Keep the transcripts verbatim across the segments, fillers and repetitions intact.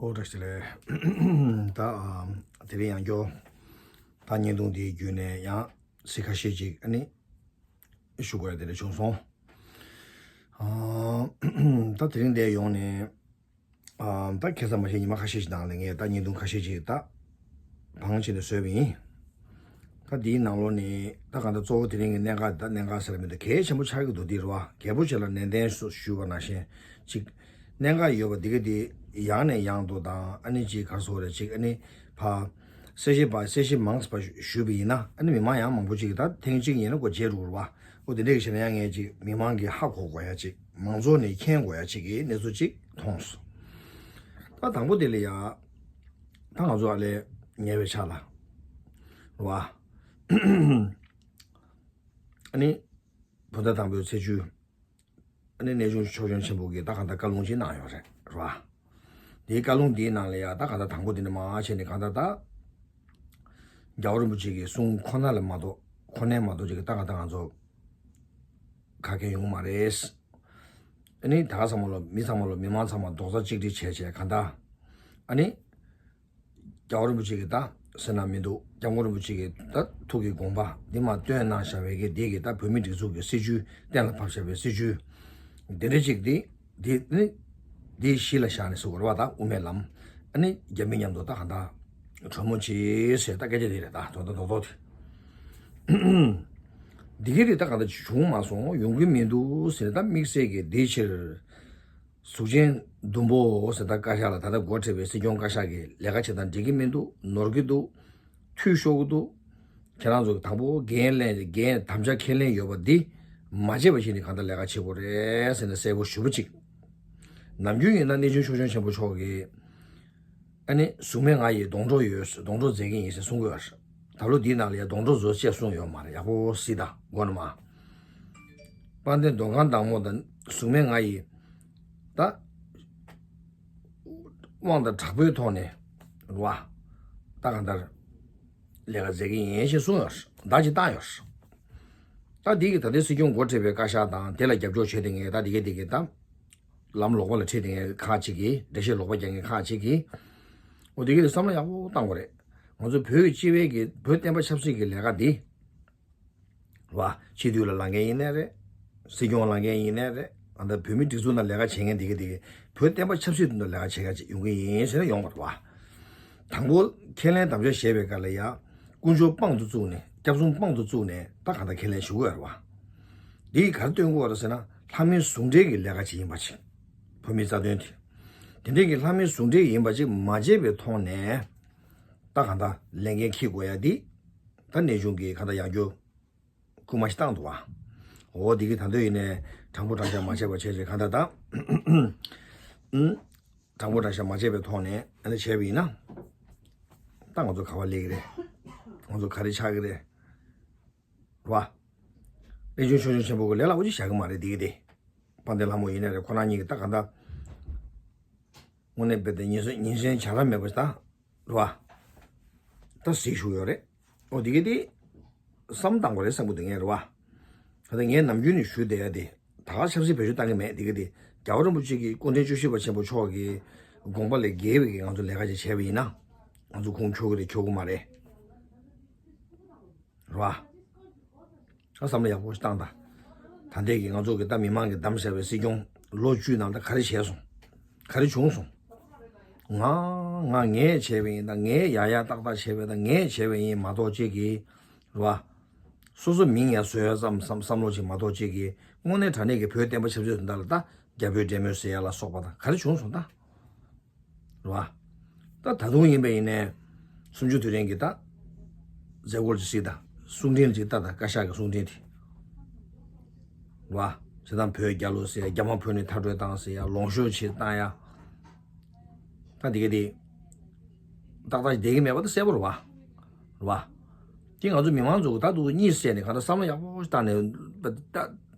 ཨོ་བཀྲ་ཤིས་བདེ་ལེགས། ད་ཨ་དེ་རིང་ཡང་བསྐྱར་ད་བརྙན་ཐུང་འདིའི་བརྒྱུད་ནས་ཡང་ཚིག་ཁ་ཤས་ཅིག་ཨ་ནི་ཞུ་དགོས་ཡ་དེ་འདྲ་བྱུང་སོང་། ཨ་ད་དེ་རིང་འདིར་ཡོང་ནས་ཨ་ད་ཁ་སང་མ་གཞི་ཉི་མ་ཁ་ཤས་ཤིག་ནང་ལ་ངས་ད་བརྙན་ཐུང་ཁ་ཤས་ཅིག་ད་བང་བྱས་ནས་བཟོས་པ་ཡིན། ད་འདིའི་ནང་ལོགས་ནས་ད་གང་ལྟར་གཙོ་བོ་དེ་རིང་གི་གནད་འགག་ད་གནད་འགག་ཟེར་མི་འདུག་གལ་ཆེན་པོ་ཆགས་ཀྱི་འདུག་འདི་རེད་བ། རྒྱལ་པོ་ཆེ་ལ་ནན་ཏན་སུ་ཞུས་པ་ནང་བཞིན་ཅིག་གནད་འགག་ཡོད་པ་འདི་ག་འདི་ཡང་ནས་ཡང་དུ་དང་ཨ་ནི་ཅིག་ག་རེ་ཟེར་དགོས་རེད། ཅིག་ཨ་ནི་ཕ་གསལ་བཤད་པ་གསལ་བཤད་མང་ཙམ་ཞུས་པ་ཡིན་ན་ཨ་ནི་མི་མང་ཡང་མང་པོ་ཅིག་གིས་ད་ཐེངས་གཅིག་ཡིན་ན་ཁོ་བརྗེད་འགྲོ་གི་རེད་བ། ཨོ་དེ་འདྲ་གི་བྱས་ན་ཡང་ངས་ཅིག་མི་མང་གིས་ཧ་གོ་དགོས་ཡ་ཅིག་མང་ཚོགས་ནས་མཁྱེན་དགོས་ཡ་ཅིག་གི་གནས་ཚུལ་ཅིག་མཐོང་སོང་། ད་དང་པོ་དེ་ལ་ཡ་ད་ང་ཚོ་ཨ་ལས་ཉེ་བའི་ཆར་ལ་རེད་བ། ཨ་ནི་བོད་ཟླ་དང་པོའི་ཚེས་བཅུ། ཨ་ནི་གནས་ཆུང་ཆོས་སྐྱོང་ཆེན་པོ་གིས་ད་གང་ལྟར་བཀའ་ལུང་ཅིག་གནང་ཡོད་རེད་རེད་བ། དེའི་བཀའ་ལུང་དེའི་ནང་ལ་ཡ་ད་གང་ལྟར་དང་པོ་དེ་ནས་མར་བྱས་ནས་གང་ལྟར་ད་རྒྱལ་བ་རིན་པོ་ཆེ་གི་གསུང་ཁོ་ན་ལ་མ་གཏོགས་ཁོ་ནའི་མ་གཏོགས་ཅིག་གི་ད་གང་ལྟར་ང་ཚོ་ག་གེ་ཡོང་མ་རེད། ཨ་ནི་ད་ག་ཚང་མ་ལོ་མི་ཚང་མ་ལོ་མི་མང་ཚང་མ་རྡོག་རྩ་གཅིག་སྒྲིལ་བྱས་བྱས་གང་ལྟར་ཨ་ནི། རྒྱལ་བ་རིན་པོ་ཆེ་གིས་ད་ཟེར་ན་མི་འདུག་སྐྱབས་མགོན་རིན་པོ་ཆེ་གིས་ད་ཐུགས་ཀྱི་དགོངས་པ་འདི་མར་བཏོན་གནང་བཞག་པའི་གི་འདི་གིས་ད་བོད་མིའི་སྒྲིག་འཛུགས་ཀྱི་སྲིད་བྱུས་གཏན་ལ་ཕབ་བཞག་པའི་སྲིད་བྱུས་འདི་འདྲ་ཅིག་འདི་འདི་ནི་འདི་གཞི་ལ་བཞག་ནས་ཟེར་དགོས་རེད་བ། ད་དབུ་མའི་ལམ་ཨ་ནི་རྒྱ་མི་མཉམ་དུ་ད་གང་ལྟར་གྲོས་མོལ་བྱེད་ཟེར་ད་སྐད་ཆ་འདི་རེད། ད་དོན་དག་རྡོག་རྡོག་དེ་འདི་གི་རེད། ད་གང་ལྟར་བྱུང་མ་སོང་། ཡོང་གི་མི་འདུག་ཟེར་ད་དམིགས་བསལ་གྱི་འདིའི་ཕྱིར། གཟུགས་ཅན་ཟླུམ་པོ་ཟེར་ད་བཀའ་ཤག་ལ་ད་ལྟ་འགོ་ཁྲིད་པའི་སྲིད་སྐྱོང་བཀའ་ཤག་གིས་ལས་ཀ་བྱེད་སྟངས་འགྲིག་གི་མི་འདུག་ནོར་གི་འདུག་འཐུས་ཤོར་གི་འདུག་ཁྱེད་རང་ཚོ་དང་པོ་འགན་ལེན་འགན་དམ་བཅའ་ཁས་ལེན་ཡོད་པ་འདི་མ་བརྗེད་པ་བྱས་ནས་གང་ལྟར་ལས་ཀ་བྱེད་དགོས་རེད་ཟེར་ནས་གསལ་པོ་ཞུ་བ་གཅིག་ནམ་རྒྱུན་ཡིན་ན་གནས་ཆུང་ཆོས་སྐྱོང་ཆེན་པོ་མཆོག་གིས་ཨ་ནི་གཟུགས་མེད་ང་ཡིས་སྡོང་གྲོགས་ཡོད། སྡོང་གྲོགས་མཛད་ཀྱི་ཡིན་ཟེར་གསུང་གི་ཡོད་རེད། ད་ལོ་འདིའི་ནང་ལ་ཡང་སྡོང་གྲོགས་བཟོ་ཅེས་གསུངས་ཡོད་མ་རེད། ཡག་པོ་གཟིགས་དང་མགོ་ནས་མར། དཔལ་ལྡན་མདོ་ཁམས་དྭངས་མོ་དང་གཟུགས་མེད་ང་ཡིས་ད་དབང་དང་དྲག་པོའི་ཐོག་ནས་རེད་བ། ད་གང་ལྟར་ལས་ཀ་མཛད་ཀྱི་ཡིན་ཞེས་གསུངས་ཡོད་རེད། བརྡ་ཅིག་བཏང་ཡོད་རེད། ད་འདི་གི་ད་ལྟའི་སྲིད་སྐྱོང་འགོ་ཁྲིད་པའི་བཀའ་ཤག་དང་དེ་ལ་རྒྱབ་སྐྱོར་བྱས་ཏེ་ངས་ད་འདི་གའི་འདི་གའི་ད་ལམ་ལོག་པ་ལ་ཁྲིད་དེ་ངས་ཁག་ཅིག་གིས་འགྲེལ་བཤད་ལོག་པ་རྒྱག་མཁན་ཁག་ཅིག་གིས་འོ་འདི་གའི་བསམ་བློ་ཡག་པོ་བཏང་དགོས་རེད། ང་ཚོ་བོད་ཀྱི་སྤྱི་བའི་གི་བོད་བསྟན་པ་ཆབ་སྲིད་ཀྱི་ལས་ཀ་འདི་རེད་བ། སྤྱི་འཐུས་ལ་ལངས་མཁན་ཡིན་ནའི་རེད། སྲིད་སྐྱོང་ལངས་མཁན་ཡིན་ནའི་རེད། ཨ་ད་བོད་མིའི་སྒྲིག་འཛུགས་ནང་ལས་ཀ་བྱེད་མཁན་འདི་ག་འདི་ག་བོད་བསྟན་པ་ཆབ་སྲིད་དོན་དུ་ལས་ཀ་བྱེད་མཁན་ཅིག་ཡོང་གི་ཡིན་ཟེར་ན་ཡོང་བ་རེད་བ། དང་པོ་ཁས་ལེན་དམ་བཅའ་བཞེས་པའི་སྐབས་ལ་ཡ་དཀོན་མཆོག་དཔང་དུ་བཙུགས་ནས་སྐྱབས་གསུམ་དཔང་དུ་བཙུགས་ནས་ད་གང་ལྟར་ཁས་ལེན་ཞུ་དགོས་རེད་བ། འདིས་ག་རེ་སྟོན་དགོས་རེད་ཟེར་ན་ལྷ་མིའི་ཟུང་འབྲེལ་གྱི་ལས་ཀ་ཅིག་ཡིན་པ་ཅིག་བོད་མིའི་རྩ་དོན་དེ། དེ་འདྲའི་གི་ལྷ་མིའི་ཟུང་འབྲེལ་ཡིན་པ་ཅིག་མ་བརྗེད་པའི་ཐོག་ནས་ད་གང་ལྟར་ལས་འགན་འཁྱེར་དགོས་ཡ་འདི་ད་གནས་ཆུང་གིས་གང་ལྟར་ཡང་བསྐྱར་སྐུལ་མ་ཞིག་བཏང་འདུག་བ། འོ་འདི་གི་ད་འདོད་ཡིན་ནས་དྲང་པོ་དྲང་བཞག་མ་བྱས་པ་བྱས་བྱས་གང་ལྟར་ད། ཨུམ། དྲང་པོ་དྲང་བཞག་མ་བྱས་པའི་ཐོག་ནས་ཨ་ནི་བྱས་པ་ཡིན་ན། ད་ང་ཚོ་ག་པར་སླེབས་ཀྱི་རེད། ང་ཚོ་ག་རེ་ཆགས་ཀྱི་རེད། རེད་བ། གནས་ཆུང་ཆོས་སྐྱོང་ཆེན་པོ་གི་ལས་སླ་པོ་ཅིག་བཞག་གི་མ་རེད་འདི་གི་དེ། དཔལ་ལྡན་ལྷ་མོ་ཡིན་ནའི་རེད། ཁོ་རང་གཉིས་ཀྱི་ད་གང་ལྟར། དངོས་གནས་དཔེ་དེ་ཉིན་སེང་ཉིན་སེང་བྱ་ར་མེད་པ་ཞིག་ད། རེད་བ། ད་གཟིགས་བཞུགས་ཡོད་རེད། ཨོ་འདི་གི་དེ། བསམ་བཏང་དགོས་རེད་བསམ་གི་འདུག་ངས་རེད་བ། ད་ལྟ་ངས་ནམ་རྒྱུན་ནས་ཞུས་བསྡད་ཡ་དེ། ད་ག་ཆབ་སྲིད་བེད་སྤྱོད་བཏང་གི་མེད་འདི་གི་དེ། རྒྱལ་བ་རིན་པོ་ཆེ་གི་སྐུ་ཕྲེང་བཅུ་བཞི་པ་ཆེན་པོ་མཆོག་གི་དགོངས་པ་ལས་འགལ་བའི་གི་ང་ཚོ་ལས་ཀ་ཅིག་བྱས་པ་ཡིན་ན། ང་ཚོ་ཁུངས་འཁྱོལ་གི་རེད་འཁྱོལ་གི་མ་རེད། རེད་བ། ཨ་བསམ་བློ་ཡག་པོ་ཞིག་བཏང་དང་། ད་ལྟའི་གི་ང་ཚོ་གི་ད་མི་མང་གིས་བདམས་བཞག་པའི་སྲིད་སྐྱོང་ལོ་བཅུའི་ནང་ད་ག་རེ་བྱས་སོང་། ག་རེ་བྱུང་སོང་། ང་ང་ངས་བྱས་པ་ཡིན་ད་ངས་ཡག་ཡག་ཏག་ཏག་བྱས་པ་ད་ངས་བྱས་པ་ཡིན་མ་གཏོགས་ཅིག་གིས་རེད་བ། སོ་སོ་མིང་ཡང་བཟོས་ཡ་ཙམ་བསམ་བསམ་བློ་ཅིག་མ་གཏོགས་ཅིག་གིས་དངོས་གནས་དྲང་གནས་ཀྱི་བོད་བསྟན་པ་ཆབ་སྲིད་དོན་དག་ལ་ད་རྒྱ་བོད་འབྲེལ་མོལ་ཟེར་ཡ་ལ་སོགས་པ་ད་ག་རེ་བྱུང་སོང་ད། རེད་བ། ད་ད་དུང་ཡིན་པ་ཡིན་ནའི། གསུམ་བཅུ་དུས་དྲན་གྱི་ད། མཛད་སྒོར་ཅིག་གཟིགས་དང་གསུང་འཕྲིན་ཅིག་ལྟ་དང་བཀའ་ཤག་གི་གསུང་འཕྲིན་དེ། རེད་བ། བྱས་ཙང་བོད་རྒྱལ་ལོ་ཟེར་ཡ་རྒྱ་དམར་བོད་ནས་མཐའ་སྐྲོད་བཏང་ཟེར་ཡ་ལོངས་ཤོག་ཆེད་བཏང་ཡ། ད་འདི་ག་དེ། ཏག་ཏག་བསྡད་ཀྱི་མེད་པ་ད་གསལ་པོ་རེད་བ། རེད་བ། དེ་ང་ཚོ་མི་མང་ཚོ་ད་དུང་གཉིད་སད་ནས་གང་ལྟར་བསམ་བློ་ཡག་པོ་ཞིག་བཏང་ནས་ད་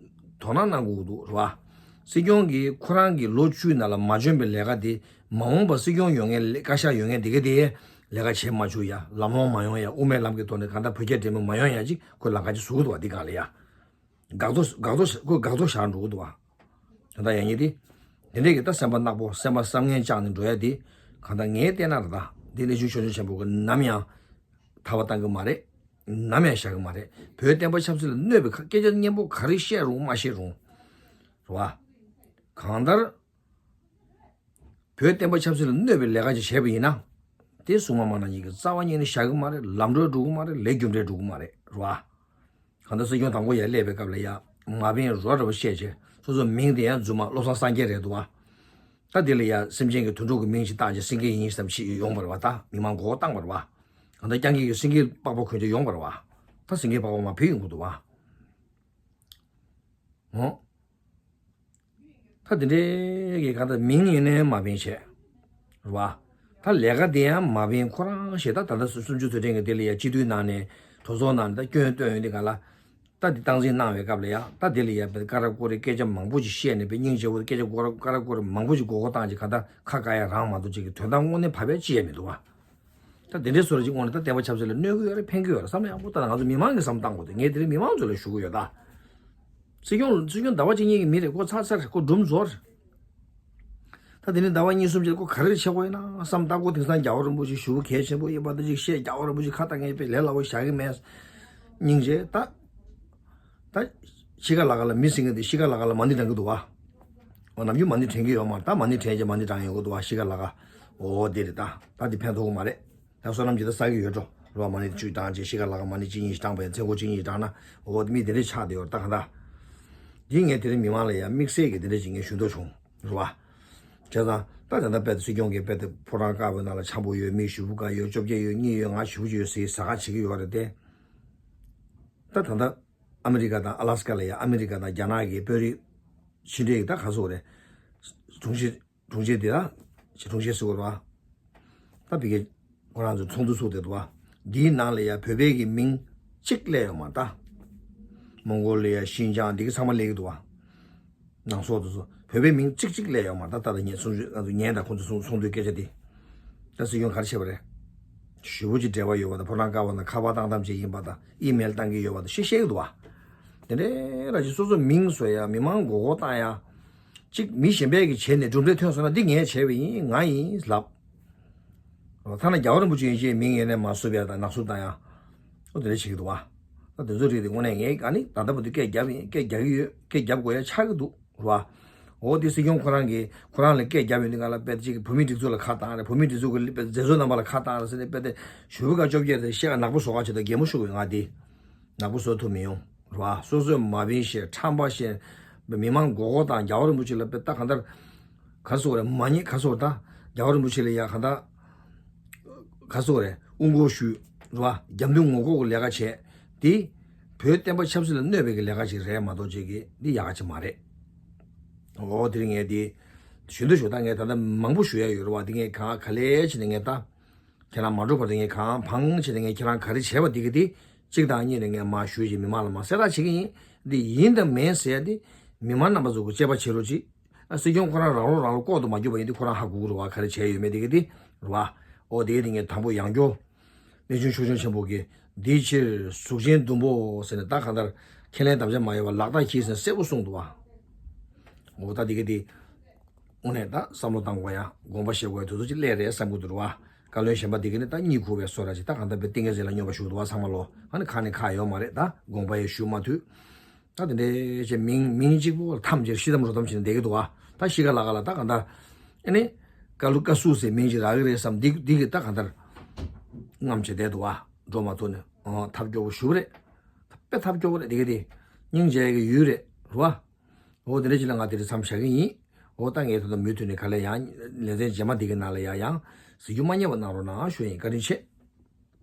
དོ་སྣང་གནང་དགོས་ཀྱི་འདུག་རེད་བ། སྲིད་སྐྱོང་གིས་ཁོ་རང་གི་ལོ་བཅུའི་ནང་ལ་མ་འཇོན་པའི་ལས་ཀ་དེ་མ་འོངས་པ་སྲིད་སྐྱོང་ཡོང་མཁན་བཀའ་ཤག་ཡོང་མཁན་དེ་ག་དེ་ལས་ཀ་བྱེད་མ་བཅུག་ཡ་ལམ་ལྷོང་མ་ཡོང་ཡ་དབུ་མའི་ལམ་གྱི་ཐོག་ནས་གང་ལྟར་བོད་རྒྱ་འབྲེལ་མོལ་མ་ཡོང་ཡ་ཅིག་ཁོས་ལམ་ཁ་ཅིག་བཟོ་གི་འདུག་བ་འདི་གང་ལ་ཡ། འགག་ཐོག་འགག་ཐོག་ཁོས་འགག་ཐོག་བཞག་འགྲོ་གི་འདུག་བ། ད་ལྟ་ཡང་ཉིད་དེ། དེ་འདྲས་ཀྱི་ད་སེམས་པ་ནག་པོ་སེམས་པ་བསམ་ངན་བཅངས་ནས་འགྲོ་ཡ་དེ། གང་ལྟར་ངས་བལྟས་ན་རེད་ད། འདི་གནས་ཆུང་ཆོས་འབྱོར་ཆེན་པོ་གི་ནམ་ཡང་ཐར་པ་བཏང་གི་མ་རེད། ནམ་ཡང་བཞག་གི་མ་རེད། བོད་བསྟན་པ་ཆབ་སྲིད་ལ་གནོད་པའི་ཁ་སྐད་ཆ་སྙན་པོ་ག་རེ་བཤད་རུང་མ་བཤད་རུང་། རེད་བ། གང་ལྟར་བོད་བསྟན་པ་ཆབ་སྲིད་ལ་གནོད་པའི་ལས་ཀ་ཅིག་བྱས་པ་ཡིན་ན། དེ་སྲུང་མ་མ་ན་ཉིད་ཀྱི་རྩ་བ་ཉིད་ནས་བཞག་གི་མ་རེད། ལམ་འགྲོ་འགྲོ་གི་མ་རེད། ལས་རྒྱུ་འབྲས་འགྲོ་གི་མ་རེད། རེད་བ། གང་ལྟར་སྲིད་སྐྱོང་དང་པོ་ཡར་སླེབས་པའི་སྐབས་ལ་ཡ་མ་བན་རོ་འདྲ་བོ་བཤད་བྱས། སོ་སོ་མིང་དེ་ཡང་རྫུན་མ་བློ་བཟང་སངས་རྒྱས་རེད་འདུག་བ། ད་དེ་ལ་ཡ་སེམས་ཅན་གྱི་དོན་གྲུབ་ཀྱི་མིང་ཞིག་བཏགས་བྱས་སེང་གེ་ཡིན་བསམ་ཞིག་ཡོང་བ་རེད་བ། ད་མི་མང་མགོ་སྐོར་བཏང་བ་རེད་བ། གང་ལྟར་རྐྱང་རྐྱང་གི་སེང་གེ་པགས་པ་གོན་བྱས་ཡོང་བ་རེད་བ། ད་སེང་གེ་པགས་པ་མར་ཕུད་ཡོང་གི་འདུག་བ། འོ། ད་དེ་འདྲའི་གི་གང་ལྟར་མིང་ཡིན་ནའི་མ་བན་བྱས། རེད་བ། ད་ལས་ཀ་དེ་ཡང་མ་བན་ཁོ་རང་ཞེ་ད། ད་ལྟ་སུམ་ཅུ་དུས་དྲན་གྱི་དེ་ལ་ཡ་སྤྱི་འཐུས་ནང་ནས་གྲོས་ཚོགས་ནང་ནས་ད་སྐྱོན་བཏོན་ཡོང་དུས་ག་ལ། ད་འདི་སྟངས་འཛིན་གནང་བའི་སྐབས་ལ་ཡ་ད་དེ་ལ་ཡ་དཔེ་ཀ་ར་ཀོ་རེ་སྐད་ཆ་མང་པོ་ཅིག་བཤད་ནས་དཔེ་སྙིང་རྗེ་བོ་སྐད་ཆ་ཀ་ར་ཀོ་རེ་མང་པོ་ཅིག་མགོ་སྐོར་བཏང་ཅིག་ག་ད་ཁ་བཀག་ཡ་རང་མ་གཏོགས་ཅིག་གི་དོན་དག་དངོས་གནས་བབས་པའི་ཅི་ཡང་མི་འདུག་བ། ད་དེ་འདྲའི་བཟོ་འདྲ་ཅིག་དངོས་གནས་ད་བསྟན་པ་ཆབ་སྲིད་ལ་གནོད་ཀྱི་ཡོད་རེད། ཕན་གྱི་ཡོད་རེད་བསམ་ན་ཡག་པོ། ད་ང་ཚོ་མི་མང་གི་བསམ་བཏང་དགོས་ཏེ། ངས་དེ་རིང་མི་མང་ཚོ་ལ་ཞུ་གི་ཡོད་ད། སྲིད་སྐྱོང་སྲིད་སྐྱོང་ཟླ་བ་གཅིག་གཉིས་ཀྱི་མི་རེད། ཁོ་ཚར་ཚར་རེད། ཁོ་སྒྲུང་རྫོགས་རེད། ད་དེ་ནས་ཟླ་བ་གཉིས་གསུམ་ཅིག་ཁོ་ག་རེ་བྱེད་དགོས་ཡིན་ན་བསམ་ད། ཁོ་དེང་སང་རྒྱལ་བ་རིན་པོ་ཆེ་ཞུ་བ་གལ་ཆེན་པོ་ཡིན་པ་དེ་ཅིག་བཤད། རྒྱལ་བ་རིན་པོ་ཆེ་ཁ་བཏང་མཁན་དཔེ་ལས་སླ་བོ་བཞག་གི་མེད། སྙིང་རྗེ་ད། ད་གཤིས་ཀ་ལ་ཀ་ལ་མི་ཟེར་མཁན་དེ་གཤིས་ཀ་ལ་ཀ་ལ་མ་ཎི་བགྲང་གི་འདུག་བ། འོ་ནམ་རྒྱུན་མ་ཎི་བགྲང་གི་ཡོད་མ་རེད། ད་མ་ཎི་བགྲང་རྗེས་མ་ཎི་བགྲང་ཡོང་གི་འདུག་བ། གཤིས་ཀ་ལ་ཀ། འོ་དེ་རེད་ད། ད་དེ་ཕན་ཐོགས་གི་མ་རེད། ད་བསོད་ནམས་ཇི་ལྟར་བསགས་ཀྱི་ཡོད་འགྲོ། རོ་མ་ཎི་བཅུ་བགྲང་རྗེས་གཤིས་ཀ་ལ་ཀ་མ་ཎི་གཅིག་གཉིས་ཤིག་བགྲངས་པ་ཡིན། ཚེ་འཁོར་གཅིག་གཉིས་བགྲངས་ན་འོ་དེ་མི་དེ་འདྲས་ཆགས་བསྡད་ཡོད་རེད་ད་ག་ད། འདི་ངས་དེ་རིང་མི་མང་ལ་ཡང་དམིགས་བསལ་གྱི་དེ་འདྲས་ཅིག་ངས་ཞུ་འདོད་བྱུང་། རེད་བ། བྱས་ཙང་ད་ད་ལྟ་དཔེ་སྲིད་སྐྱོང་གིས་དཔེ་དེ་ཕོ་བྲང་དཀར་པོའི་ནང་ལ་འཆམ་པོ་ཡོད། མི་ཞེ་པོ་འགའ་ཡོད། བཅོ་བརྒྱད་ཡོད། གཉིས་ཡོད། ང་ཞེ་པོ་ཅིག་ཡོད་ཟེར་ཟ་ཁ་བྱེད་ཀྱི་ཡོད་རེད་དེ། ད་ད་ལྟ་ཨ་མི་རི་ཀ་དང་ཨ་ལ་སི་ཀ་ལ་ཡ་ཨ་མི་རི་ཀ་དང་རྒྱ་ནག་གི་དཔོན་རིགས་ཕྱི་འབྲེལ་གྱི་ད་ག་ཟེར་དགོས་རེད། དྲུང་ཆེ་དྲུང་ཆེ་དེ་ད་ཆེ་དྲུང་ཆེ་ཟེར་དགོས་རེད་བ། ད་བི་གེ་ཁོ་རང་ཚོ་ཚོགས་འདུ་ཚོགས་བསྡད་འདུག་བ། འདིའི་ནང་ལ་ཡ་བོད་པའི་གི་མིང་གཅིག་སླེབས་ཡོད་མ་རེད་ད། མོང་གོ་ལི་ཡ། ཤིན་ཅང་འདི་གི་ཚང་མ་སླེབས་ཀྱི་འདུག་བ། ནང་སོག་དེ་ཚོ་བོད་པའི་མིང་གཅིག་གཅིག་སླེབས་ཡོད་མ་རེད་ད། ད་ལྟ་ངས་གསུང་ཆོས་ང་ཚོ་ཉན་དང་ཁོང་ཚོ་གསུང་གསུང་དུས་སྐད་ཆ་དེ། ད་སྲིད་སྐྱོང་ག་རེ་བྱས་པ་རེད། ཞེ་པོ་ཅིག་འབྲེལ་བ་ཡོད་པ་དང་ཕོ་བྲང་དཀར་པོ་ནང་ཁ་པར་བཏང་ཐབས་ཅིག་ཡིན་པ་དང་ཨི་མེལ་བཏང་གི་ཡོད་པ་དང་ཤེས་ཤེས་ཀྱི་འདུག་བ། དེ་འདྲའི་ར་ཅིག་སོ་སོ་མིང་བཟོ་ཡ་མི་མང་མགོ་སྐོར་བཏང་ཡ། གཅིག་མི་གཞན་པས་ཀྱི་བྱས་ནས་གྲུབ་འབྲས་ཐོན་སོང་ན་འདི་ངས་བྱས་པ་ཡིན། ང་ཡིན་ལབ། ཐ་ན་རྒྱལ་བ་རིན་པོ་ཆེ་ཡིན་ཞེས་མིང་ཡིན་ནས་མ་བསུབ་ཡ་དང་ནག་བསུབ་བཏང་ཡ། ཨོ་དེ་འདྲ་བྱེད་ཀྱི་འདུག་བ། ད་དེ་ཚོ་རིགས་དེ་དངོས་གནས་ངས་ཨ་ནི་ད་ལྟ་བར་དུ་སྐད་རྒྱབ་ཡིན། སྐད་རྒྱག་གི་ཡོད། སྐད་རྒྱབ་དགོས་ཡ་ཆགས་ཀྱི་འདུག་རེད་བ། འོ་དེ་སྲིད་སྐྱོང་ཁོ་རང་གིས་ཁོ་རང་ལ་སྐད་རྒྱབ་ཡོང་དུས་ང་ལ་དཔེ་ཅིག་བོད་མིའི་སྒྲིག་འཛུགས་ལ་ཁ་བཏང་རེད། བོད་མིའི་སྒྲིག་འཛུགས་ཀྱི་དཔེ་མཛད་གཙོ་རྣམ་པ་ལ་ཁ་བཏང་རེད་ཟེར་ནས་དཔེ་དེ་ཞུ་བ་ག་བཅོ་བརྒྱད་དེ་ཤེས་ཀ་ནག་པོ་བཟོ་ག་བྱེད་དོ་གད་མོ་ཤོར་གི་ང་དེ། ནག་པོ་བཟོ་ཐུབ་མི་ཡོང་། རེད་བ། སོ་སོས་མ་བིན་ཞེས་ཁྲམ་པ་ཞེས་མི་མང་མགོ་སྐོར་བཏང་། རྒྱལ་བ་རིན་པོ་ཆེ་ལ་དཔེ་ད་གང་ལྟར་ག་རེ་ཟེར་དགོས་རེད། མ་ཉེས་ག་རེ་ཟེར་དགོས་རེད། ད་རྒྱལ་བ་རིན་པོ་ཆེ་ལ་ཡ་གང་ལྟར་ག་རེ་ཟེར་དགོས་རེད། དབུ་འགོག་ཞུས། རེད་བ། རྒྱབ་མདུན་ངོ་ལྐོག་གི་ལས་ཀ་བྱས། འདི་བོད་བསྟན་པ་ཆབ་སྲིད་ལ་གནོད་པའི་གི་ལས་ཀ་ཅིག་རེད་མ་གཏོགས་ཅིག་གི་འདི་ཡག་ག་ཅིག་མ་རེད། འོ་དེ་རིང་ངས་འདི་ཞུ་འདོད་ཞུ། ད་ངས་ད་ལྟ་མང་པོ་ཞུ་ཡ་ཡོད་རེད་བ། འདི་ངས་གང་ག་ལེ་བྱས་ནས་ངས་ད། ཁྱེད་རང་མ་འགྲོ་བར་དུ་ངས་གང་འཕང་བྱས་ནས་ངས་ཁྱེད་རང་ག་རེ་བྱས་པ་འདི་གི་དེ་གཅིག་དང་གཉིས་ནས་ངས་མར་ཞུས་ཀྱི་མི་མང་ལ་མར་གསལ་བསྒྲགས་བྱེད་ཀྱི་ཡིན། འདི་ཡིན་དང་མིན་ཟེར་ཡ་དེ་མི་མང་རྣམ་པ་ཚོ་གི་དཔྱད་པ་བྱེད་རོགས་གྱིས། ཨ་སྲིད་སྐྱོང་ཁོ་རང་རང་ལོ་རང་ལོ་ལྐོག་ཏུ་མ་རྒྱུག་པ་ཡིན་དུས་ཁོ་རང་ཧ་གོ་གི་རེད་བ། ག་རེ་བྱས་ཡོད་མེད་འདི་གི་དེ་རེད་བ། ཨོ་དེ་གི་དེ་ངས་དང་པོ་ཡང་བསྐྱར་གནས་ཆུང་ཆོས་སྐྱོང་ཆེན་པོ་གིས་འདིའི་ཕྱིར་གཟུགས་ཅན་བདུན་པོ་ཟེར་ནས་ད་གང་ལྟར་ཁས་ལེན་དམ་བཅའ་མ་ཡོད་པ་ལག་རྟགས་གྱིས་ཟེར་ནས་གསལ་པོ་གསུངས་འདུག་བ། ཨོ་ད་འདི་གི་དེ། དངོས་གནས་ད་བསམ་བློ་བཏང་དགོས་ཡ། དགོངས་པ་བཞེས་དགོས་ཡ་དེ་ཚོ་ཅིག་སླེབས་རེད་བསམ་གྱི་འདུག་རེད་བ། བཀའ་བློན་གཞན་པ་འདི་ག་ནས་ད་གཉིད་ཁུག་པའི་བཟོ་འདྲ་ཅིག་ད་གང་ལྟར་དཔེ་ཏིང་ངེ་འཛིན་ལ་སྙོམས་པ་ཞུགས་འདུག་བ། ཚང་མ་ལོ། ཨ་ནི་ཁ་ནས་ཁ་ཡོད་མ་རེད། ད་དགོངས་པ་ཡང་ཞུ་མ་ཐུབ། ད་དེ་འདྲའི་ཅིག་མིང་མིང་གཅིག་པོ་ལ་ཐམས་ཅད་ཤི་དམ་རོ་དམ་བྱས་ནས་བསྡད་ཀྱི་འདུག་བ། ད་གཤིས་ཀ་ལ་ཀ་ལ་ད་གང་ལྟར་ཨ་ནི་ཀ་ལུ་ཀ་སུ་ཟེར་མིང་ཅིག་རག་གི་རེད་བསམ། འདི་འདི་གི་ད་གང་ལྟར་རྔམ་བྱས་བསྡད་འདུག་བ། འགྲོ་མ་ཐུབ་ནས། ཨོ་ཐབས་སྐྱོ་བོ་ཞུ་གི་རེད། དཔེ་ཐབས་སྐྱོ་བོ་རེད། འདི་ག་དེ་སྙིང་རྗེ་གི་ཡུལ་རེད་རེད་བ། འོ་དེ་འདྲ་ཅིག་ལ་ང་དེ་རིང་མཚམས་བཞག་གི་ཡིན། འོ་ད་ངས་ད་ལྟ་མུ་མཐུད་ནས་ག་ལེ་ཡང་ལེ་ཚན་རྗེས་མ་འདི་གི་ནང་ལ་ཡང་ཡང་གཟིགས་རྒྱུ་མ་བསྙེལ་བ་གནང་རོགས་གནང་ཞུ་ཡིན། བཀའ་དྲིན་ཆེ།